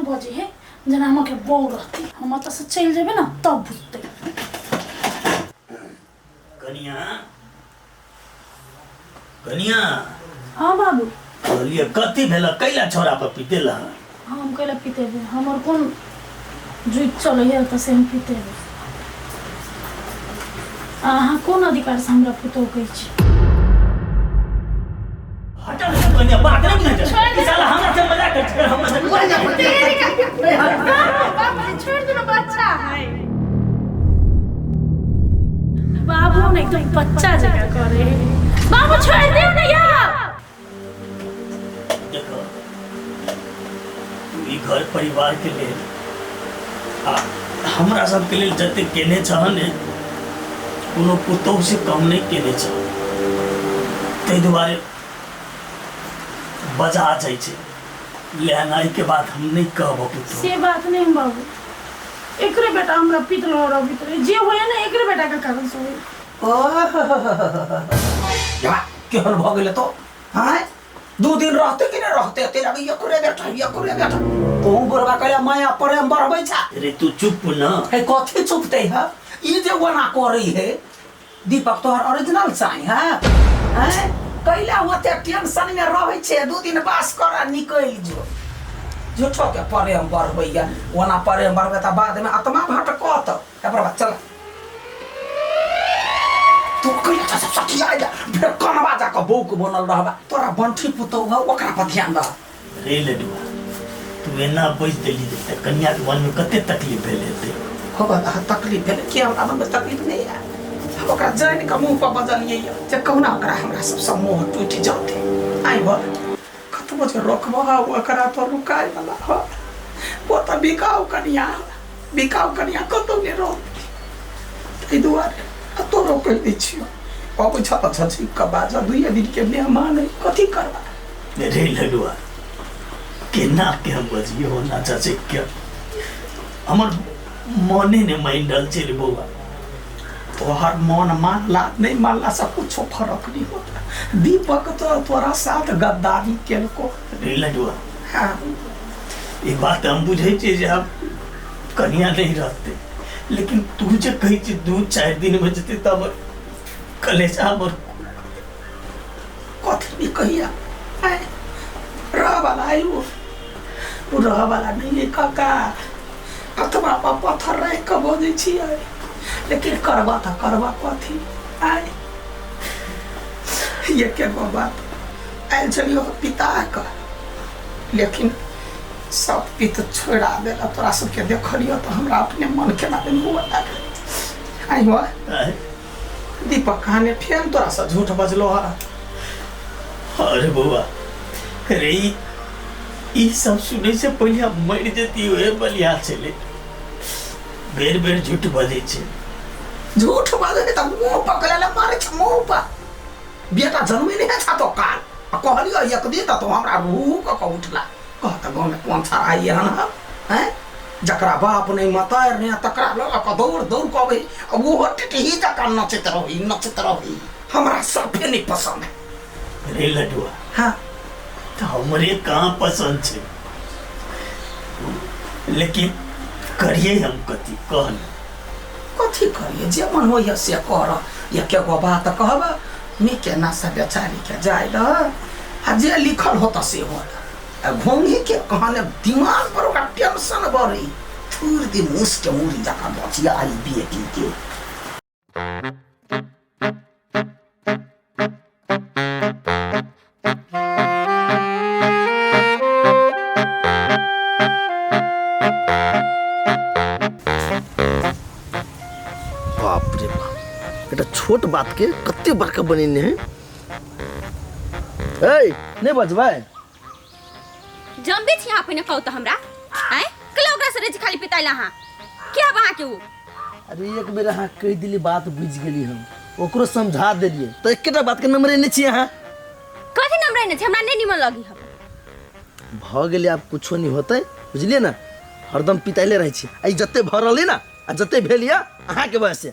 बजै है जेना हमके बहू रहती। हम ओतऽ से चलि जेबै ने तब बुझतै। कनिया, कनिया। हाँ बाबू। कहलिए कथी भेल, कैला छोरा पर पीतेला? हम कैला पीतेबै? हमर कोन जुइत चलै है तऽ से हम पीतेबै? अहाँ कोन अधिकार से हमरा पुतोह कहै छी? हटा ने कनिया, बात नहीं बुझै छै ई साला, हमरा से मजाक कर छै, हमरा से बाबूजी छोड़ दो ना, बच्चा है बाबू ने, एकदम बच्चा जगह करे है। बाबू छोड़ दियो ना यार। देखो, तू ई घर परिवार के लेल आ हमरा सबके लेल जते केने छह ने, कोनो पुतोह से कम नहीं केने छह। ताहि दुआरे बजा जाइ छै लेनाइ के बात हम नहीं कहब पुतोह। से बात नहीं बाबू, एकरे बेटा हमरा पितलो रहित रहे, जे होए ना एकरे बेटा के कारण से होए। जा, केहन भऽ गेलै तो? आँय, 2 दिन रहते कि नहि रहते, एते लगे एकरे बेटा, एकरे बेटा। तोहू बुढ़बा कहले माया प्रेम बढ़बै छा। अरे तू चुप न। है, कथी चुपते है? ई जे ओना करै है दीपक, तोहर ओरिजिनल चाही है? हैं, कैला ओते टेंशन में रहै छै? 2 दिन बास कर आ निकलि जो। झूठो के प्रेम बढ़बैया। ओना प्रेम बढ़बै तऽ बाद में आत्मा भटकत। एकर बाद चल, तू कैला छ सब सठिया जा, फेर कनवा जा कऽ बौक बनल रहबा। तोरा बंठी पुतौह है, ओकरा पर ध्यान दह। रे लडुआ, तू एना बजि देली तऽ कनियाके मनमे कते तकलीफ भेल हेतै? हो बाबा, तकलीफ भेलै कि हमरा मनमे तकलीफ नहि आयल। हम ओकरा जानि कऽ मुँह पर बजलियै यऽ जे कहुना ओकरा हमरा सबसँ मोह टूटि जतै। आइ बोल, कतबो जे रोकबह ओकरा तऽ रुकाय वाला ह? ओ तऽ बिकाउ कनिया, बिकाउ कनिया, कतौ नहि रहतै। ताहि दुआरे आ तोरो कहि दै छियौ, अबै छह तऽ झझकि कऽ बाजह। 2 दिनके मेहमान है, कथी करबा? रे लडुआ, केना के हम बजियो ना चाचे के? हमर मने ने मानि रहल छै रे बौआ। तोहर मन मानला नहीं मानला से कुछो फर्क नहीं होता। दीपक तो तोरा साथ गद्दारी केलको। रे लडुआ। हाँ। ई बात हम बुझै छियै जे आब कनिया नहीं रहते, लेकिन तू जे कहै छी 2-4 दिन में जेतै तऽ हमर कलेजा हमर कथी भी कहिया, आय, रह वाला है वो, वो रह वाला नहीं है काका। अथवा पर पत्थर रख के बजै छियै, लेकिन करबा तऽ करबा कथी? आय, एके गो बात, आयल छलियो पिता के, लेकिन सब पित छोड़ा देला। तोरा सबके देखलियो तऽ हमरा अपने मन केना दिन हुआ लागल। आइ हुआ। आय। दीपक कहाने फेन तोरा से झूठ बजलो है? अरे बौआ रे, ई सब सुनै से पहिले हम मरि जती, ओहे बलिया छलै। बेर बेर झूठ बजै छै। झूठ बजै तऽ मुँह पकड़े ले मारै छै मुँह पर। बेटा जन्मे नहि छा तो काल आ कहलियो एक दिन तऽ तो हमरा रू कऽ कऽ उठला। कह तऽ, गाँवमे कोन छाड़ा एहन है? हैं, जकरा बाप नहि, मतारि नहि, तकरा लऽ कऽ दौड़ दौड़ कऽ अबै आ ओहो टिटही जकाँ नचैत रही, नचैत रही। हमरा साफे नहि पसन्द है। रे लडुआ। हाँ। तऽ हमरे कहाँ पसन्द छै? लेकिन करिए हम कथी, कह ने। कथी करिए? जे मन होइए से कर। एके गो बात कहब, नीके ना से बेचारीके जाय दह आ जे लिखल होत से होत। आ घोंघीके कहने दिमाग पर ओकरा टेंशन बढ़ी, थूर दी मूस के मूरी जकाँ बचिया आई बेटी के। बाप रे बाप, एकटा छोट बात के कते बड़का बनेने है। ए, नहीं बजबै? जमबे छी अहाँ पहिने कहू तऽ हमरा। आँय, कल ओकरा से रहै छी खाली पिताइल अहाँ के? अब अहाँके उ अरे, एक बेर अहाँ कहि दिली, बात बुझि गेली। हम ओकरो समझा देलियै, तऽ एकेटा बात के नम्बरे नहि छी अहाँ। कथी नम्बर नहि छै? हमरा नहि निमन लगी हम। भऽ गेलै, आब कुछो नहि होतै, बुझलियै ने? हरदम पिताइले रहै छी। आ ई जते भऽ रहलै ने आ जते भेल यऽ, अहाँके वजह से।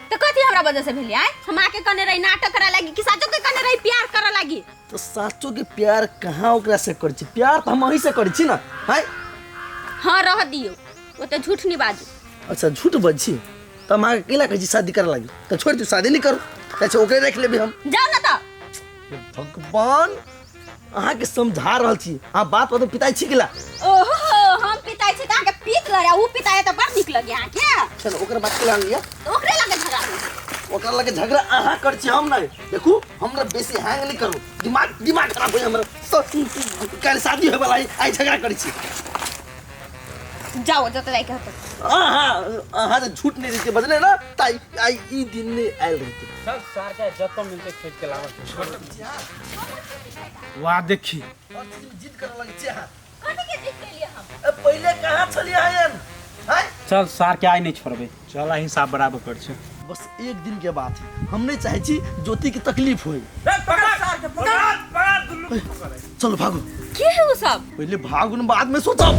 तऽ कथी हमरा वजह से भेलै? आँय, हम अहाँके कहने रही नाटक करऽ लागी कि साचो के कहने रही प्यार करऽ लागी? तऽ साचो के प्यार कहाँ ओकरा से करै छी? प्यार तऽ हम अहीं से करै छी ने। आँय, हाँ रह दियौ ओते झूठ नहीं बाजू। अच्छा झूठ बज छी तऽ हम अहाँके कैला कहै छी शादी करऽ लागी तऽ छोड़ि दियौ शादी नहि करू अच्छा ओकरे राखि लेबै हम। जाउ ना तऽ। भगवान अहाँके समझा रहल छी अहाँ बात बात पिताई छी केला। ओहो हम पिताई छी तऽ अहाँके पीत लगे उ पिताई तऽ बड़ नीक लगे अहाँके। चलो ओकर बात केला लिअ। तऽ ओकरे लगे झगड़ा होइ छै। ओकरा लगे झगड़ा अहाँ कर छी हम नहि। देखू हमरा बेसी हैंग नहि करू दिमाग दिमाग खराब हो हमरा सब काल्हि शादी होय वाला है आइ झगड़ा करै छी। जाओ जतऽ जाइके होतै। अहाँ अहाँ जे झूठ नहि रहिते बजले ना तऽ आइ आइ ई दिन नहि आयल रहिते। चल सार के जतऽ मिलतै खोजि के लाबऽ। वाह देखी हर चीज में जिद करऽ लगै छी अहाँ। कथी के जिद केलियै हम? ए, पहिले कहाँ छलियै अहाँ एहन? आँय? चल सार के आइ नहि छोड़बै। चल आइ हिसाब बराबर कर छै। बस एक दिन के बात है हम नहीं चाहे छी ज्योति के तकलीफ होई। चलो भागो। के है वो सब? पहले भागो न बाद में सोचब।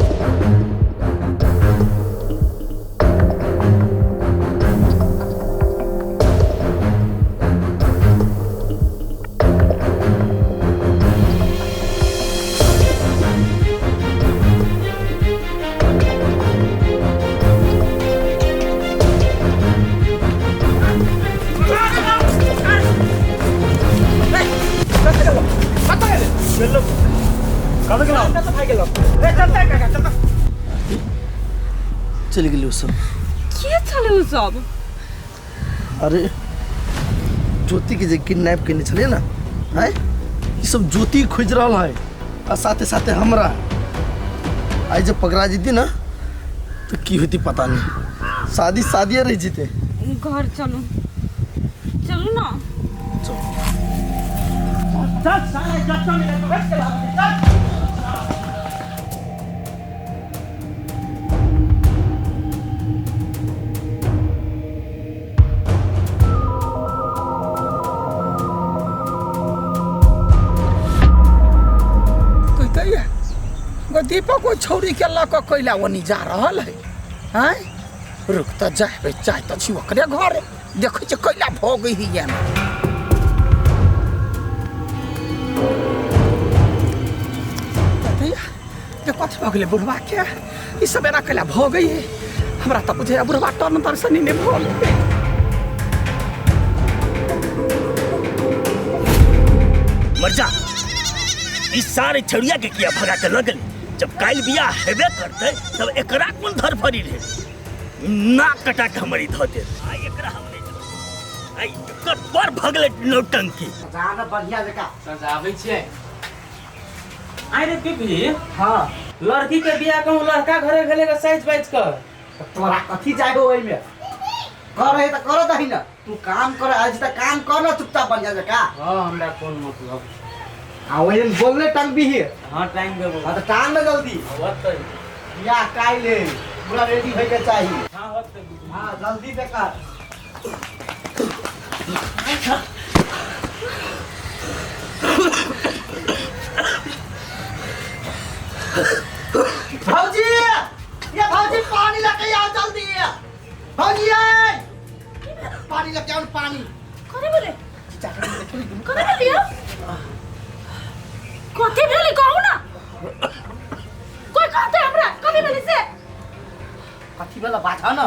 चलि गेलै ओ सब। के छलै ओ सब? अरे ज्योति के जे किडनैप केने छलै ने आँय ई सब ज्योति खोजि रहल है आ साथे साथे हमरा आइ जे पकड़ा जेती ने तऽ की होती पता नहीं शादी शादिये रहि जेतै। घर चलू चलू ना। चल साला जत्ता मिले तो बैठ के लाओ, चल। दीपक ओहि छौड़ी के लऽ कऽ कैला ओनी जा रहल है आँय रुक तऽ जाबे चाहे तऽ छी ओकरे घरे देखै छियै कैला भऽ गई है एना। जे कथी भऽ गेलै बुढ़वा के ई सब एना कैला भऽ गई है हमरा तऽ बुझाइए बुढ़वा टन तर सनी नहि भऽ गेलै। मर जा ई सारे छड़िया के किया भगा के लग गेलै जब काल्हि बियाह हेबे करतै तब एकरा कोन धरफड़ी रहे नाक कटा के हमर ई धऽ देत आइ एकरा हम नहि देबै आइ एकर बड़ भगलै नौटंकी। सजा बढ़िया जकाँ सजाबै छियै। आइ रे पीपी। हाँ लड़की के बियाह कहूँ लड़का घरे भेलै के साइज बाइज कर। तोरा कथी जाय हो ओहिमे कर है तऽ कर दही ना तू काम कर आज तऽ काम कर ना चुपचाप बढ़िया जकाँ। हाँ हमरा कोन मतलब। आ ओहि दिन बोलने टांग भी है। हाँ टांग देबो। हाँ तऽ टांग ना जल्दी। होतै। बियाह काल्हि है पूरा रेडी होय के चाही। हाँ होतै। हाँ जल्दी से कर। भौजी ये भौजी पानी लेके आओ जल्दी भौजी पानी लेके आओ पानी। कथी भेलै? कथी भेलै यौ? कथी भेलै कहू ना। कोई कहतै हमरा कथी भेलै से? कथी भेलै बाजह ना।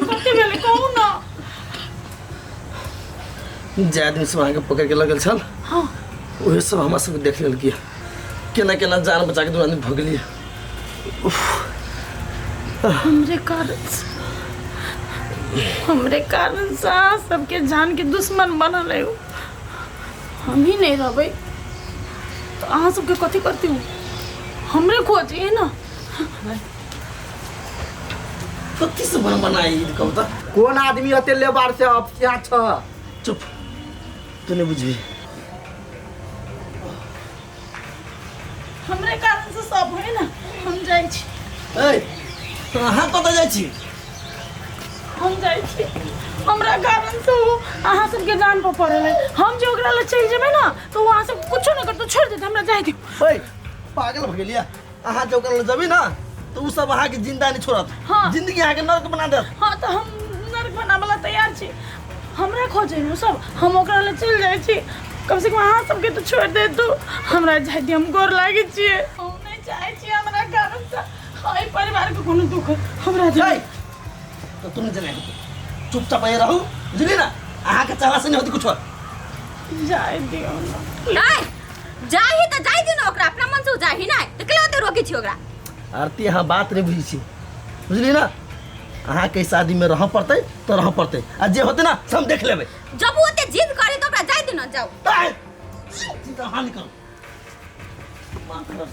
कथी भेलै कहू ना। जे आदमी सब अहाँके पकड़ के लगल छल हाँ उहे सब हमरा सबके देख लेलकै केना केना जान बचा के दू आदमी भगलियै। हमरे कारण से अहाँ सबके जान के दुश्मन बनल है। हम ही नहीं रहबै तो अहाँ सबके कथी करती हूँ हमरे खोजिए ना। कथी से बन बनाई कहू तऽ कोन आदमी अते लेबार से अब यहाँ छ। चुप तू नहीं बुझबी। हमरे कारण से सब है ना। हम जाइ छी। ए अहाँ कतऽ जाइ छी? हम जाइ छी हमरा कारण से ओ अहाँ सबके जान पर पड़ल है। हम जे ओकरा लग चलि जेबै ना तो ओ अहाँ सब कुछो नहि करतौ छोड़ि देतै हमरा जाय दियौ। ओए पागल भऽ गेलियै अहाँ जे ओकरा लग जेबै ना तऽ ओ सब अहाँके जिंदा नहि छोड़त। हाँ। जिंदगी अहाँके नरक बना देत। हाँ तऽ हम नरक बनाबऽ ला तैयार छी। हमरा खोजै ओ सब हम ओकरा लग चलि जाइ छी कम से कम अहाँ सबके तऽ छोड़ि देतू। हमरा जाय दियौ हम गोर लागै छियै। हम नहि चाहै छी हमरा एहि परिवार के कोनो दुख हमरा जाय तो तुम जने चुपचाप आइ रहू बुझली ना अहाँके चाहला से नहीं होती कुछ जाय दियौ ना। नहीं जाही तऽ जाय दियौ ने ओकरा अपना मन से जाही नहि तऽ केला ओते रोकै छी ओकरा आरती अहाँ बात नहीं बुझै छी बुझली ना अहाँके शादी में रहऽ पड़तै तऽ रहऽ पड़तै आ जे होतै ना से हम देख लेबै जब ओ ओते जिद करे तऽ ओकरा जाय दियौ ने जाउ आइ! जिद अहाँ निकलू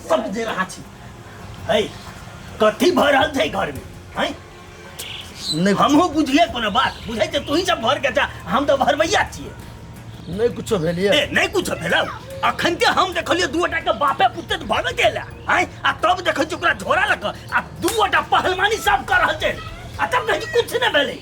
सब जे रहा छी है कथी भऽ रहल छै घरमे हैं नहीं हमहूँ बुझिए कोनो बात बुझै छै तूही सब भर के जा हम तऽ भरबैया छियै नहीं कुछो भेलिए ए नहीं कुछो भेलौ अखन के हम देखलियै दूटा के बापे पुते तऽ भऽ गेल आँय आ तब देखै छियै ओकरा झोरा लऽ कऽ आ दूटा पहलवानी सब कऽ रहल छै आ तब कहै छी कुछ नहि भेलै।